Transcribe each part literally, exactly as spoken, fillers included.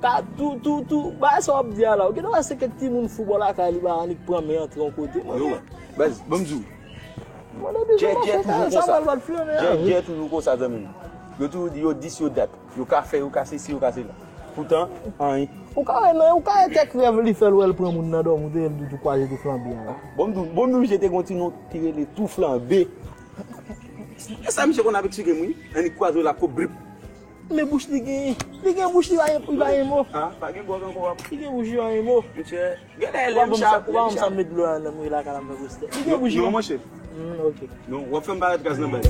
Ka tou, tou, tou, bagay sa w ap di a la. Ou gen dwa se kèk timoun fou bò lakay li pa annik pran men antre yon kote. Yo, baz, ban m di w. Mwen, depi Djè, Djè toujou konsa. Sa pral bat flannen a, Djè, wi. Djè toujou konsa, zanmi m. Yo toujou di yo dis yo dat. Yo ka fè, yo ka sesi, yo ka sela. Poutan, anyen. Ou ka wè nan, ou ka wè kèk rèv li fè l wè l pran moun nan dòmi, ou te wè l tou kwaze tou flanbe a. Bon, m di w, bon, m di w, misye te gon ti non ki rele tou flanbe. E sa misye konn ap eksplike m, wi. Annik kwaze w la ko brip. Men bouch li gen, li gen bouch li pa gen, li pa gen mo. Ah, pa gen gwòg ankò, w ap. Li gen bouch li pa gen mo. Monchè, gen lè lè m chape. Ou pa wè m sa met dlo a nan mouye lakay la m fè pou stè. Li gen bouch li. Non, monchè. Hmm, ok. Non, w ap fè m parèt kaz nan baz.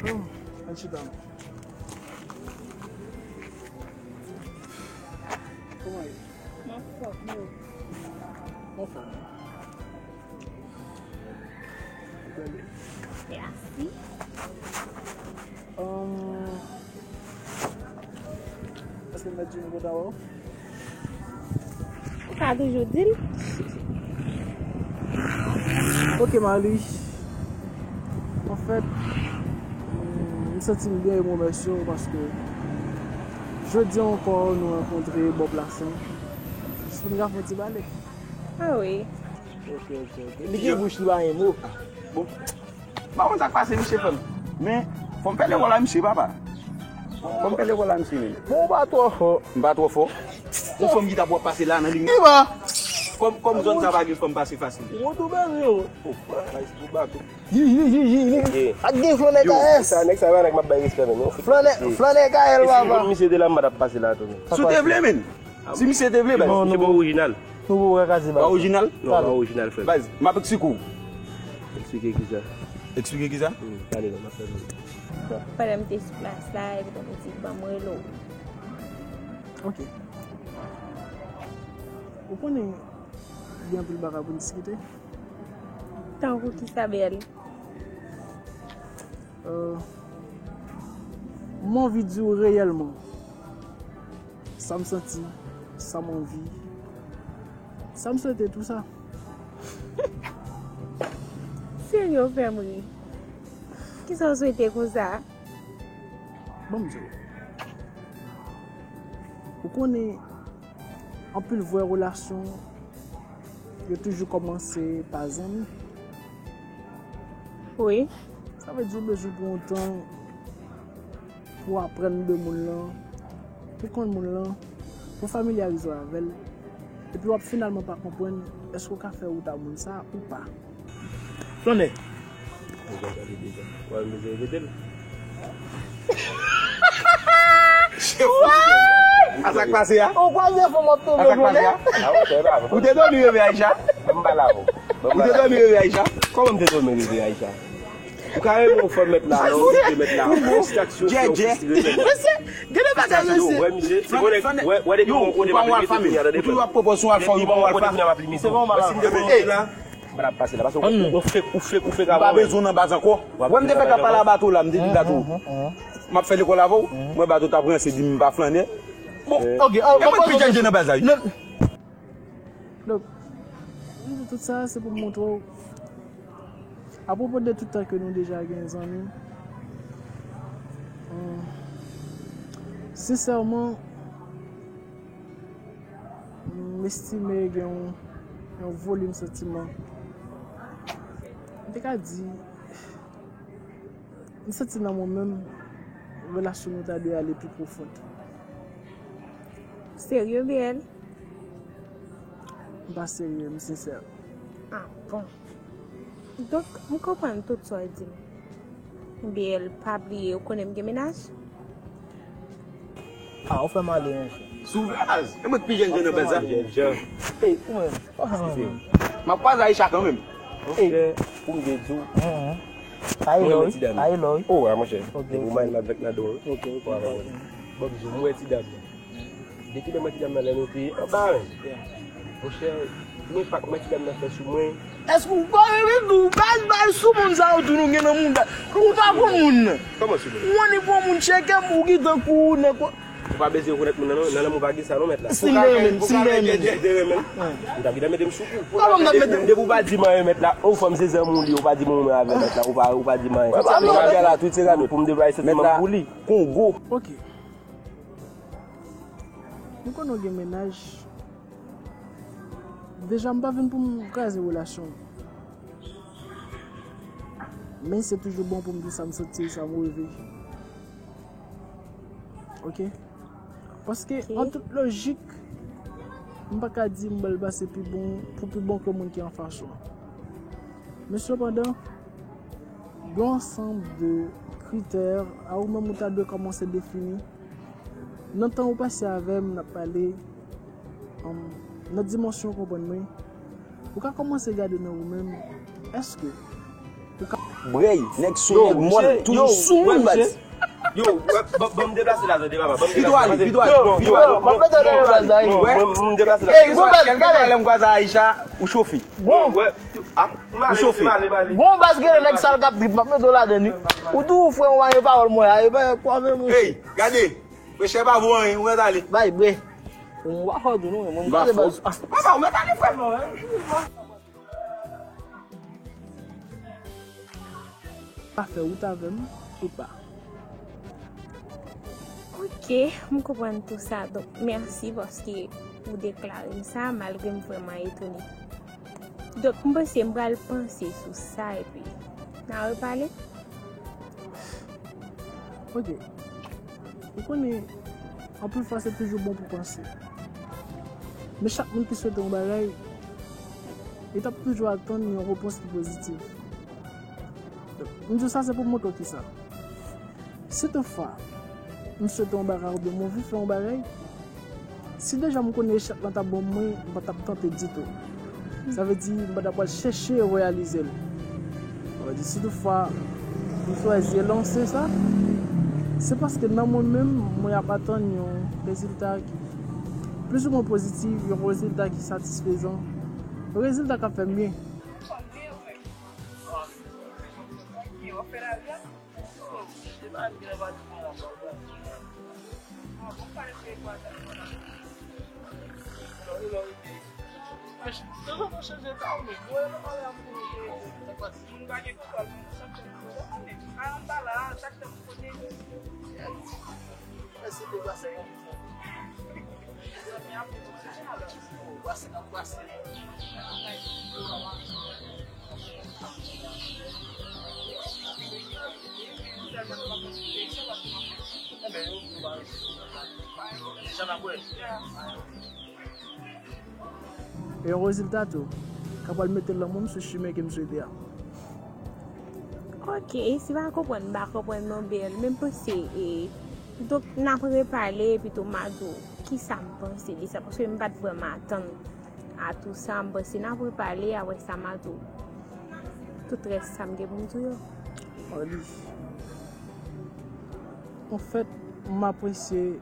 Oh, ann chita non. Kòman ye? Mwen fò, bro. Mwen fò. Mèsi. Um, èske m mèt di nou kontan wè w? Ou ka toujou di l. Ok, Marlie. Anfèt, m santi m byen e m remèsye w paske jodi a ankò nou rankontre Bob Lassen. Jis pou n ka fè yon ti pale. Ah wi. Ok, ok, ok. Li gen bouch, li pa gen mo. Bon. M pa konn sa k pase misye fè m. Men, fò m fè lekòl a misye, papa. Fò m fè lekòl a misye, men. Bon, ou pa twò fò. M pa twò fò. Yon fanm ki t ap wè pase la nan limyè. Kòm, kòm zòn sa pa gen fanm pase fasil. Ou tou bèze, yo. Oh, bay tou bato. Yi, yi, yi, yi, yi. Ak gen flannè K S. Sa, nèg sa, pa nèg m ap bay respè, men. Flannè, flannè K L, papa. Si misye te la, m pa t ap pase la, tou. Si w te vle, men. Si misye te vle, bay. Non, misye pa orijinal. Nou pa wè kraze ba. Pa orijinal? Non, pa orijinal, frè. Baz, m ap eksplike w. Eksplike kisa? Eksplike kisa? Hmm, pale non, m ap tande. Pandan m te sou plas la, epi konn di ban m rele w. Ok. Ou konnen gen anpil bagay pou n diskite? Tankou kisa, bèl? Euh, m anvi di w reyèlman sa m santi, sa m anvi, sa m swete, tou sa. Serye, w fè m ri. Kisa w swete konsa? Ban m di w. Ou konnen, anpil vre relasyon, yo toujou kòmanse pa zanmi. Wi. Sa vle di w bezwen pran yon tan pou w aprann de moun lan, pou w konn moun lan, pou w familyarize w avè l, epi w ap finalman pa konprann èske w ka fè wout a moun sa ou pa. Flannè. Mwen gade deja. Mwen bezwen repete l. A sa k pase a? Ou kwaze fò m ap tonbe, flannè. A sa k pase a? Ou te dòmi reve Aisha? Ban m pale avè w. Ou te dòmi reve Aisha? Kòman m te dòmi reve Aisha? Ou ka reve yon fò mèt la, non, ou te mèt la. Djè, djè. Gade bagay mesye. Wè misye, se konnen, wè, wè depi yon kote m ap limite kounye a, tande. Ou toujou ap pwopòze yon alfa, ou pa yon alfa. Se bon, malade. Ey, la. M pa t ap pase la, paske ou, ou fake, ou fake, ou fake avè mwen. M pa bezwen w nan baz ankò. Wè m te fèk ap pale a Bato la, m te di Bato. M ap fè lekòl avè w, mwen Bato t ap ranse, di m pa flannè. Bon, ok, e mwen k pi djanje nan baz la, wi. Donk, m di tout sa, se pou m montre w. Apwopo de tout tan ke nou deja gen, zanmi, hmm, sensèman, m estime gen yon, yon volim santiman. M te ka di, m santi nan mwen menm, relasyon nou ta dwe ale pi pwofon. Serye, B L? M pa serye, m sensè. Ah, bon. Donk, m konprann tout sa w di m. B L, pa bliye, ou konnen m gen mennaj? Ah, ou fè m ale, monchè. Sou baz! E mwen k pi jènjan nan baz la. Ey, ou menm. M ap kwaze Aisha kanmenm. Ey, pou m te di w. Sa e lò, wi. Sa e lò, wi. Oh, a, monchè. Depi w mayen l avèk Nado, wi. Ok, ok. Bon, m wè ti dam nan. Depi lè m wè ti dam nan, lè nou te anba, monchè, gen enpak m wè ti dam nan fè sou mwen. Èske ou pa renmen tou baz, baz sou moun sa yo tou nou gen nan moun la? Ou pa konn moun nan. Kòman sou moun? Ou annik pran moun tcheke m, ou gentan kou nan ko-, Ou pa bezwen rekonèt moun nan, non. Nan lanmou pa gen sa, non, mèt la. Si m te renmen, si m te renmen. Si m te renmen, m ta gentan mete m sou kou. Kòman m t ap mete m? Depi ou pa di m anyen, mèt la, ou fanm se zanmi w li, ou pa di m ou renmen avè mèt la, ou pa, ou pa di m anyen. Tout sa m ap fè la, tout se gade pou m deplwaye santiman m pou li. Kongo. Ok. Nou konnen w gen mennaj. Deja, m pa vin pou m kraze relasyon w. Men se toujou bon pou m di sa m santi, sa m reve. Ok? Paske, an tout lojik, m pa ka di m pral pase pi bon, pou pi bon ke moun ki anfas ou an. Men sepandan, gen yon ansanm de kritè a ou menm ou ta dwe kòmanse defini. Nan tan ou pase avè m, n ap pale, um, nan dimansyon w konprann mwen, ou ka kòmanse gade nan ou menm, èske ou ka Brèy, nèg sou, nèg mòn, toujou sou, wi, baz. Yo, ban m deplase la, tande, papa, ban m deplase la. Pi dwat, pi dwat. Yo, yo, m ap mete w nan baz la, wi. Mwen, m deplase la. Ey, bon baz, gade. Lè m kwaze Aisha, ou chofe. Bon. Ou chofe. Bon baz, gen nèg sal k ap trip, m ap mete w ladann, wi. Ou tou, frè, ou pa gen pawòl mwen a, e pa kwa menm, wi. Ey, gade. Frechè pa vo anyen, ou mèt ale. Bay, bre. Ou pa fò tou, non, mwen, m kwaze baz. Papa, ou mèt ale, frè, non, hein. Pa fè wout avè m, ou pa. Ok, m konprann tou sa. Donk, mèsi paske ou deklare m sa, malgre m vrèman etone. Donk, m panse m pral panse sou sa, epi n a repale. Ok. Ou konnen, anpil fwa, se toujou bon pou panse. Men chak moun ki swete yon bagay, li t ap toujou atann yon repons ki pozitif. Donk, m di w sa, se pou m montre w kisa. Si toutfwa, m swete yon bagay oubyen m anvi fè yon bagay, si deja m konnen echèk lan t ap ban m mwen, m pa t ap tante ditou. Sa vle di, m pa t ap pral chèche reyalize l. Sa vle di, si toutfwa, m chwazi lanse sa, se paske nan mwen menm, mwen ap atann yon rezilta ki plizoumwen pozitif, yon rezilta ki satisfezan, yon rezilta k ap fè m byen. Moun pa gen kontwòl, men sa k fè m konnen. Al anba la, sa k fè m konnen. Mèsi pou pase yon. Zanmi ap di nou se chalè. Pase nan pase. E yon rezilta tou, k ap pral mete lanmou m sou chimen ke m swete a. Ok, e si pa konprann, m pa konprann non, bèl, men m panse, e, donk, n ap repale, epi tou m a di w kisa m panse de sa, paske m pa t vrèman atann a tou sa, m panse n ap repale, apre sa m a di w tout rès sa m gen pou m di w yo. Oli. Anfèt, m apresye,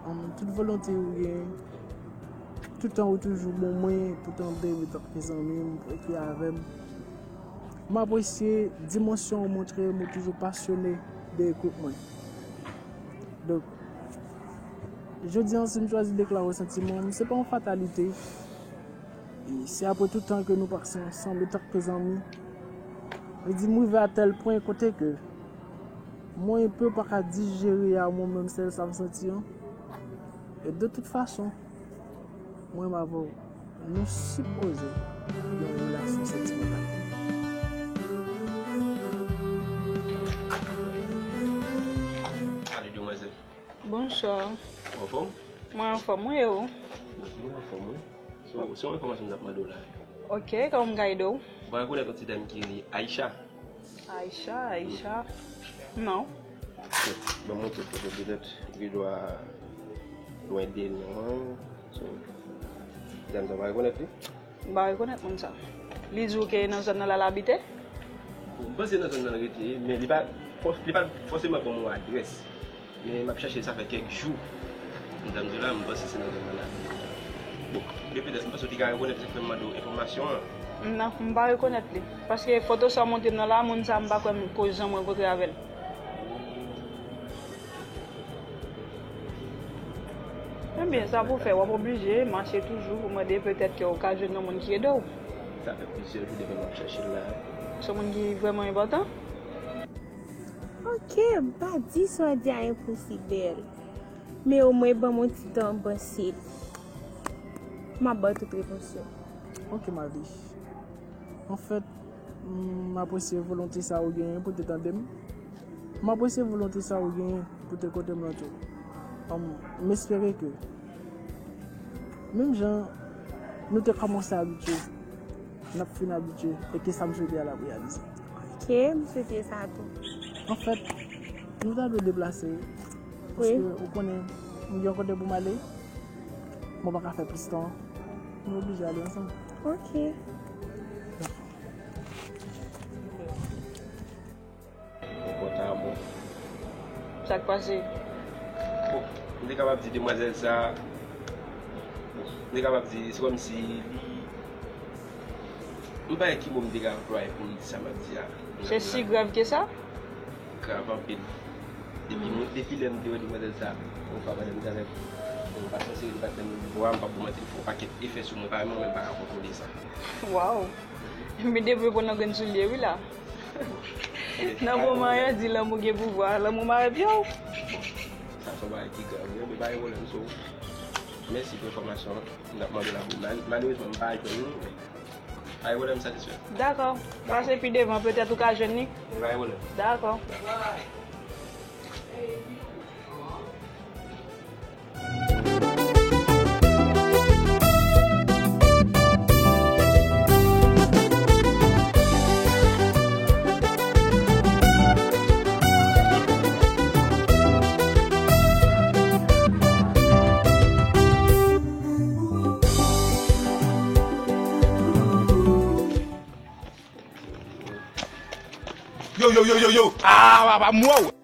um, tout volonte ou gen, tout tan ou toujou ban mwen pou tande, pou tankou zanmi m, pou ekri avè m. M apresye dimansyon ou montre m, ou toujou pasyone de ekout mwen. Donk, jodi an, si m chwazi deklare santiman m, se pa yon fatalite. E se apre tout tan ke nou pase ansanm, etanke zanmi, li di m rive a tèl pwen kote ke mwen menm pa ka dijere a mwen menm sèl sa m santi an. E de tout fason, mwen menm avè w, nou sipoze gen yon relasyon santimantal. Salut, demoiselle. Bonswa. Ou anfòm? Mwen anfòm, wi, e ou? Mwen anfòm, wi. Se, se yon enfòmasyon m t ap mande w la. Ok, kòman m ka ede w? Ou pa rekonèt yon ti dam ki rele Aisha? Aisha, Aisha. Non. Bon, ban m montre w foto petèt. Ou gen dwa lwen de non. So, ti dam sa, ou pa rekonèt li? M pa rekonèt moun sa. Li di w ke nan zòn nan la l abite? Bon, m panse nan zòn nan l rete, men li pa, li pa fòseman ban m yon adrès. Men m ap chèche l, sa fè kèk jou. M t ap di w la, m panse se nan zòn nan l abite. Bon, de petèt, m panse w te ka rekonèt, se k fè m mande w enfòmasyon an. Non, m pa rekonèt li. Paske foto sa w montre m nan la, moun sa, m pa kwè m ko janm rankontre avè l. Bon, Ebyen, sa pou fè, w ap oblije mache toujou pou mande, petèt ke w ka jwenn yon moun ki ede w. Sa fè plizyè jou depi m ap chèche l la. Se yon moun ki vrèman enpòtan? Ok, m pa di sa w di a enposibèl. Men omwen ban m yon ti tan, m panse m ap ba w tout repons yo. Ok, Mavis. Anfèt, m apresye volonte sa ou genyen pou te tande m. M apresye volonte sa ou genyen pou te koute m lan tou. Ann, m espere ke, menm jan nou te kòmanse abitye, n ap fin abitye, e ke sa m swete a l ap reyalize. Ok, m swete sa tou. Anfèt, nou ta dwe deplase, wi, paske ou konnen, m gen yon kote pou m ale, mwen pa ka fè plis tan, nou oblije ale ansanm. Ok. Konpòte w bon. Sa k pase? Bon, m te kapab di demwazèl sa, bon, m te kapab di, se kòmsi li, m pa wè ki mo m te ka anplwaye pou m di sa m ap di a. Se si grav ke sa? Grav anpil. Depi mwen, depi lè m te wè demwazèl sa, yon fwa pandan m t avèk yon patnè serye, patnè m, m pa pou manti, l fè yon pakèt efè sou mwen, pa mwen menm pa ka kontwole sa. Waw! Men depi w pran nan grenn soulye wi la. Nan moman an, yo di lanmou gen pouvwa. Lanmou mare pye w. Sa se yon bagay ki grav wi, men pa gen pwoblèm, so, mèsi pou enfòmasyon an. M t ap mande l a pou mal-, malerezman, m pa jwenn li, men pa gen pwoblèm, m satisfè. Dakò. Pase pi devan, petèt ou ka jwenn li. Pa gen pwoblèm. Dakò. Yo, yo, yo, yo, yo. Ah, papa, m wè w.